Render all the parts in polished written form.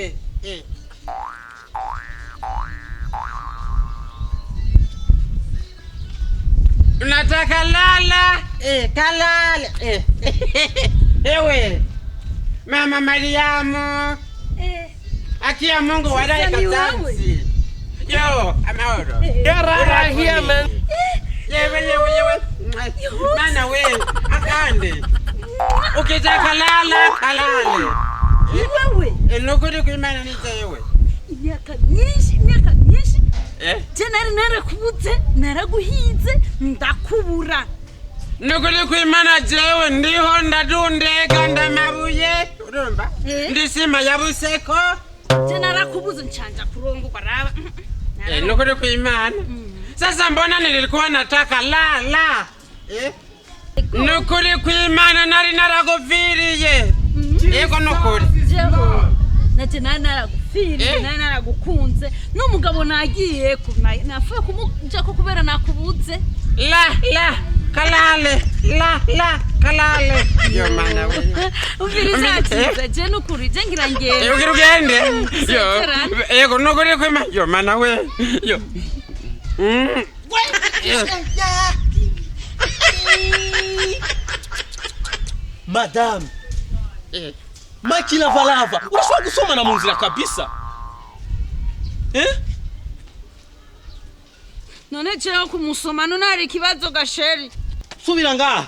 Kalale. Eh. Unataka lala? Eh, kalale. Eh. Ewe. Mama Mariamu. Eh, Akia Mungu wadai Sasa ni wewe. katansi. Yo, amahoro. Eh. Get out of here, man. Yewe yewe yewe. Mana we, akande. Ukitaka lala, kalale. Ni wewe. Nukuri kwimana nize yewe. Imyaka myinshi, imyaka myinshi. Eh? Je nari narakubuze, naraguhize, ndakubura. Nukuri kwimana jewe ndiho ndadundeka ndamabuye. Urumva? Eh. Ndisima ya buseko. Je narakubuze nshanja kurongorwa raba. Eh, nukuri kwimana. Sasa mbona nilikuwa nataka lala? Eh? Nukuri kwimana nari narakuviriye. Yego nukuri. Jewe naje nari naragupfiriye, Eh. nari naragukunze n'umugabo nagiye napfuye kumujako kubera nakubuze. La la kalale la la kalale. Yo mana we. Umviriza atiza je nukuri je ngira ngende. Ugira ugende. Yo. Sezerano. Yego nukuri kwima. Yo mana we. Yo. Mm. Madame, Eh. makilavalava urashobora gusomana mu nzira kabisa, eh? None jewe kumusoma none hari ikibazo gasheri. Subira ngaha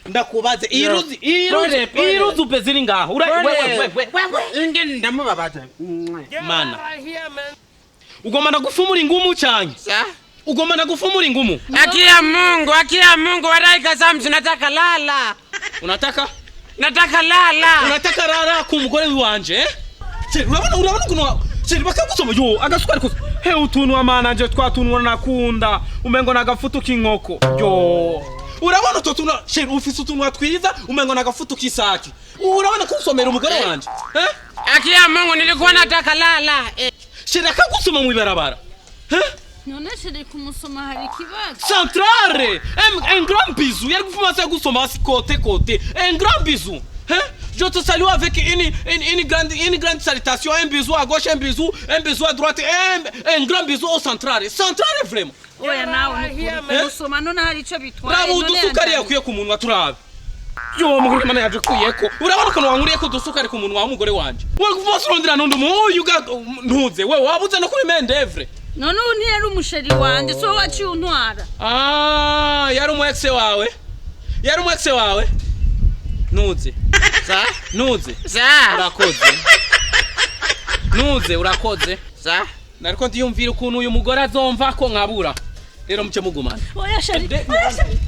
ndakubaze Yo. iruzi iruzi Pole, pole. iruzi upe ziri ngaha. Pole. Wewe wewe wewe. Ingene ndamubabaza. Mana, ugomba ndagufumura ingumu canke Sa? ugomba ndagufumura ingumu? Akia Mungu, akia Mungu wadai kasamsi nataka lala. Unataka Nataka lala. Unataka rara ku mugore wanje, eh? Chéri, urabona ukuntu chéri bakagusoma yo agasukari kose he utuntu amana nje twatunwa nakunda umengo nagafutu k'inkoko yo. Urabona utwo tuntu, chéri, ufise utunwa twiza umengo nagafutu k'isaki. Urabona kusomera umugore wanje, eh? Akia Mungu nilikuwa nataka lala. Eh. Chéri akagusoma mw'ibarabara, eh? None chéri kumusoma hari ikibazo. Centrale, un grand bisou. Yari gufuma se gusoma hasi côté côté. Un grand bisou. Hein? Je te salue avec une grande salutation. Un bisou à gauche, un bisou à droite, un grand bisou au central. Central vraiment. Oya nawe nukuri kumusoma none hari ico bitwaye. Raba None udusukari yanjanye. yakuye ku munwa turabe. Yo mugore mana yaje kuyeko. Urabona ukuntu wankuriyeko udusukari ku munwa w'umugore wanje. Wewe kuva urondera nundi muyu ga ntuze. Wewe wabuze no kuri main d'oeuvre. None ubu ntiyari umuchéri wanje, so waciye untwara. Ah, yari umu ex wawe. Yari umu ex wawe. Nuze. Sa? Nuze. Sa? Urakoze. Nuze urakoze. Sa? Nariko ndiyumvira ukuntu uyu mugore azomva ko nkabura. Rero muce mugumana. Oya chéri, oya chéri.